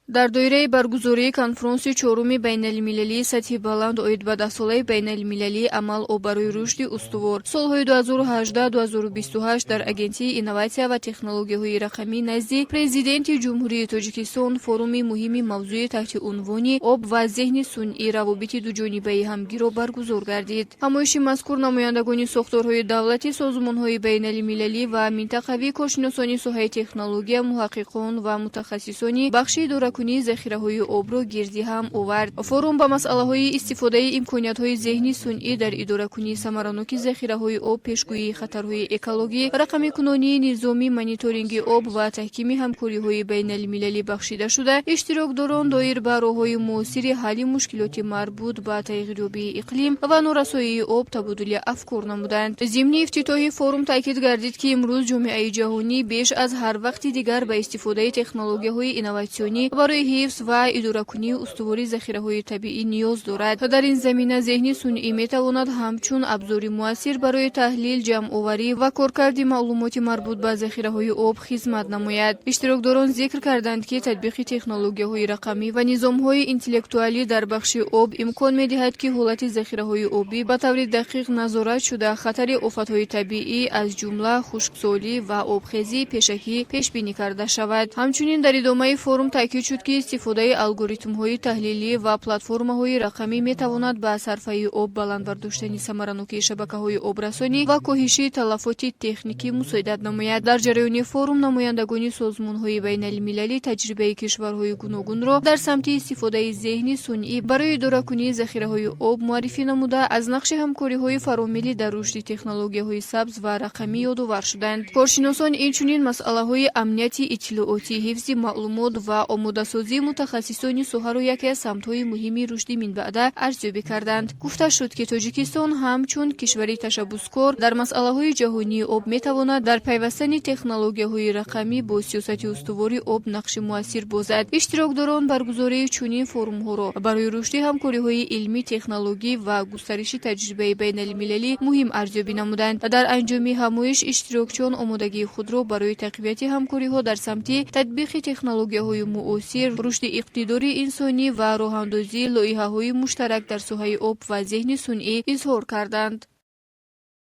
Дар доираи баргузории конфронси чоруми байналмилалии сатҳи баланд оид ба Даҳсолаи байналмилалии амал «Об барои рушди устувор» солҳои 2018-2028 дар Агентии инноватсия ва технологияҳои рақамӣ назди Президенти Ҷумҳурии Тоҷикистон форуми муҳими мавзӯи таҳти унвони «Об ва зеҳни сунъӣ: равобити дуҷонибаи ҳамгиро» баргузор гардид. Ҳамоиши мазкур намояндагони сохторҳои давлатӣ, созмонҳои байналмилалӣ ва минтақавӣ, коршиносони соҳаи технология, муҳаққиқон ва мутахассисони бахши идоракунии захираҳои обро гирди ҳам овард. Форум ба масъалаҳои истифодаи имкониятҳои зеҳни сунъӣ дар идоракунии самараноки захираҳои об, пешгӯии хатарҳои экологӣ, рақамикунонии низоми мониторинги об ва таҳкими ҳамкориҳои байналмилалӣ бахшида шуда, иштирокдорон доир ба роҳҳои муосири ҳалли мушкилоти марбут ба тағйирёбии иқлим ва норасоии об табодули афкор намуданд. Зимни ифтитоҳи форум таъкид гардид, ки имрӯз ҷомеаи ҷаҳонӣ беш аз ҳар вақти дигар ба истифодаи технологияҳои инноватсионӣ барои ҳифз ва идоракунии устувори захираҳои табиӣ ниёз дорад. Дар ин замина зеҳни сунъӣ метавонад ҳамчун абзори муассир барои таҳлил, ҷамъоварӣ ва коркарди маълумоти марбут ба захираҳои об хизмат намояд. Иштирокдорон зикр карданд, ки татбиқи технологияҳои рақамӣ ва низомҳои интеллектуалӣ дар бахши об имкон медиҳад, ки ҳолати захираҳои обӣ ба таври дақиқ назорат шуда, хатари офатҳои табиӣ, аз ҷумла хушксолӣ ва обхезӣ, пешакӣ пешбинӣ карда шавад. Ҳамчунин дар идомаи форум таъкид шуд, ки истифодаи алгоритмҳои таҳлилӣ ва платформаҳои рақамӣ метавонад ба сарфаи об, баланд бардоштани самаранокии шабакаҳои обрасонӣ ва коҳиши талафоти техникӣ мусоидат намояд. Дар ҷараёни форум намояндагони созмонҳои байналмилалӣ таҷрибаи кишварҳои гуногунро дар самти истифодаи зеҳни сунъӣ барои идоракунии захираҳои об муаррифӣ намуда, аз нақши ҳамкориҳои фаромиллӣ дар рушди технологияҳои сабз ва рақамӣ ёдовар шуданд. Коршиносон инчунин масъалаҳои амнияти иттилоотӣ, ҳифзи маълумот ва омодасозии мутахассисони соҳаро яке аз самтҳои муҳими рушди минбаъда арзёбӣ карданд. Гуфта шуд, ки Тоҷикистон ҳамчун кишвари ташаббускор дар масъалаҳои ҷаҳонии об метавонад дар пайвастани технологияҳои рақамӣ бо сиёсати устувори об нақши муассир бозад. Иштирокдорон баргузории чунин форумҳоро барои рушди ҳамкориҳои илмӣ, технологӣ ва густариши таҷрибаи байналмилалӣ муҳим арзёбӣ намуданд. Дар анҷоми ҳамоиш иштирокчиён омодагии худро барои тақвияти ҳамкориҳо дар самти татбиқи технологияҳои муосир, рушди иқтидори инсонӣ ва роҳандозии лоиҳаҳои муштарак дар соҳаи об ва зеҳни сунъӣ изҳор карданд.